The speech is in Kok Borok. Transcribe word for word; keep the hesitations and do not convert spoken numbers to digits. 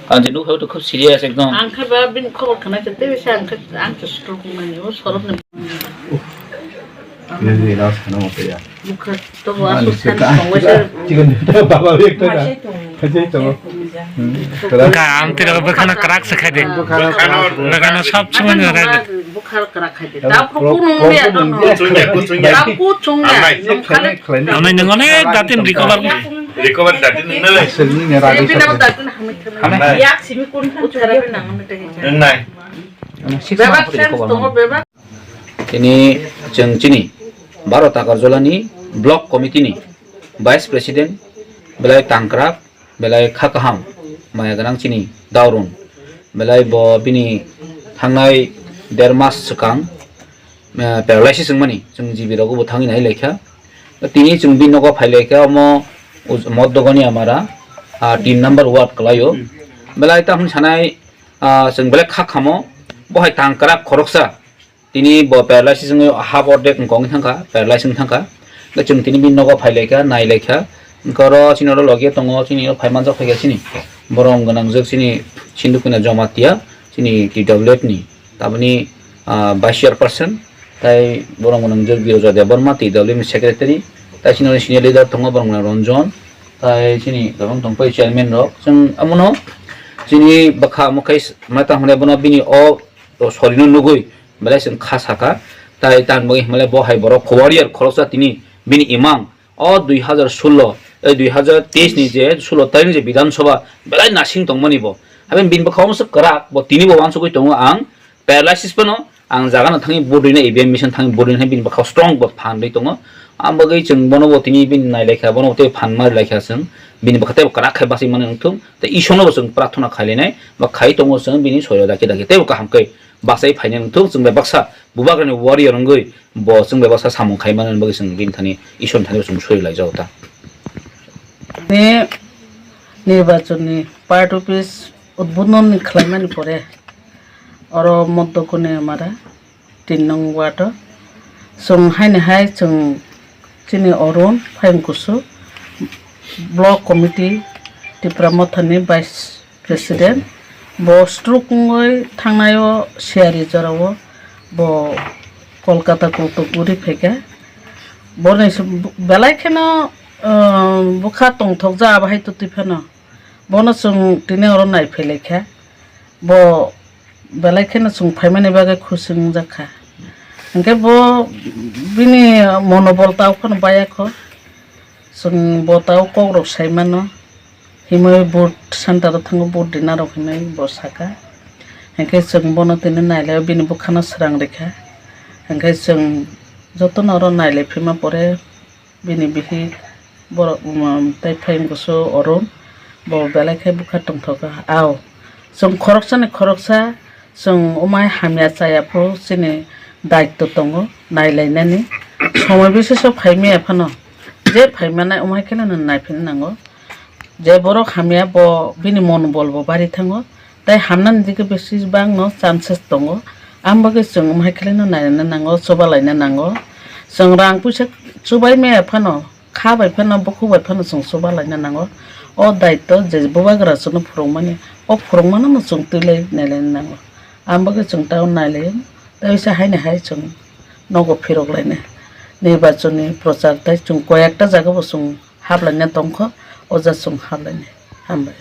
Ang je nukha to khub serious ekdom. Ang khe ba bini khobor khna khe tei se ang khe ang khe stroke mani o sorok ni. Nini ina sana mo ya. Bukha to wa su san tong wa se. Chigon baba bek to ka. Kajai to. Ka ang tira bwkhano kwrak se khai de. Bwkhano sab chumani rai de. Bwkhano kwrak khai de. Ta ko kunung ya to. Ta ko chung ya. Amai nung onek datin recover. Recover datin nung nale. Selni ne ragi. Yak simi kun than chari nang ne te. Nung nai. Bebak sen tongo bebak. Tini chwng chini Baro Takarjolani block committee ni vice president belai tangkrak, belai kha kaham, maya gwnang chini Daurun. Belai bo bini thangnai der mas swkang, eh, paralysis wngmani chwng G B rogo bo thangwi nai laikha. Tini chwng bini nogo phai laikha omo Uj-, Modogoni Amara, ah, tin number ward kwlaio. Belai tamo sanai, ah, chwng belai kha khamo, bo hai tangkrak khoroksa. Tini bo paralysis wngwi half ordek wngkha wngwi thangkha, paralysis wngwi thangkha. Hwnkhe chwng tini bini nogo phai laikha, nai laikha. Hwnkhe oro chini oro logi tongo, chini oro phai manjak phaikha chini. Borom gwnangjak chini Sindhu Kuna Jamatia, chini T W F ni, taboni, ah, vice chairperson, tai borom gwnangjak Biroja Debbarma, T W F ni secretary, tai chini oro senior leader tongo, borom gwnang Ranjan, tai chini tabang tongpai chairman rok. Chwng amono chini bwkha mwkhai s-, mata hwnwi bono bini o o sorino nugwi belai chwng kha saka, tai tang bagwi hwnle bo hai borok warrior khoroksa tini bini imang o dui hazar sullo, eh, dui hazar teis ni je sullo tarik ni je Bidhan Sabha belai nasing tongmani bo. Haben bini bwkha omo se kwrak bo tini bo wansugwi tongo ang paralysis phano ang jaga no thangwi budui na E V M machine thangwi budui na bini bwkha strong bo phan dei tongo. Ang bagwi chwng bono bo tini bini nai laikha, bono bo tei phan ma laikha chwng bini bwkha tei kwrak khai bachai mani wngthung tei Ishwar no bo chwng prarthana khai lainai ba khai tongo chwng bini soyo daki daki tei bo kaham khe bachai phainai wngthung, chwng bai baksa bubagrani warrior wngwi bo chwng bai baksa samung khai manani bagwi chwng bini thani Ishwar ni thani bo chwng sori laijago ta. Ni nirbachon ni part office udbodhon ni khlaimani pore oro Modogoni Amara tin nong ward o chwng haini hai chwng chini Arun Phaiyung Kusu block committee Tipra Motha ni vice president, bo stroke wngwi thangnaio siyari jorao bo Kolkata kutuk uri phaikha. Boni belai kheno, ah, bwkha tongthokjak abo hai twtwi phano. Bono chwng tini oro nai phailaikha. Bo belai kheno chwng phaimani bagwi khusi wngjakha. Hinkhe bo bini monobol tao phano bayakho. Chwng bo tao kokrok sai mano, himwi vote center o thango vote rina rok hinwi bo saka. Hinkhe chwng bono tini nailai o bini bwkhano srang rikha. Hinkhe chwng jotono oro nailai phima pore bini bihik borok, um, tei Phaiyung Kusu Arun bo belai khe bwkha tongthokha. Ao chwng khoroksani khoroksa Chwng umai hamya chaya phuru chini daitto tongo nailainani. Somoi biseso phai maya phano, je phai manai umai kheno naiphina nango. Je borok hamya bo bini monobol bo bari thango, tei hamnani dike besi bangno chances tongo. Ang bagwi chwng umai kheno naina nango, chubalaina nango. Chwng rang puisa chubai maya phano, kha bai phano, bukhuk bai phano chwng chuba laina nango. O daitto je bubagra chwngno phwrwngmani, o phwrwngmano no chwng twi lai nai laina nango. Ang bagwi chwng tamo nai lai, tei se haino hai chwng nogo phirok lainai. Nirbachonni prochar tei chwng koi ekta jaga bo chwng hap laina tongkho, o ja chwng hap lainai. Hambai.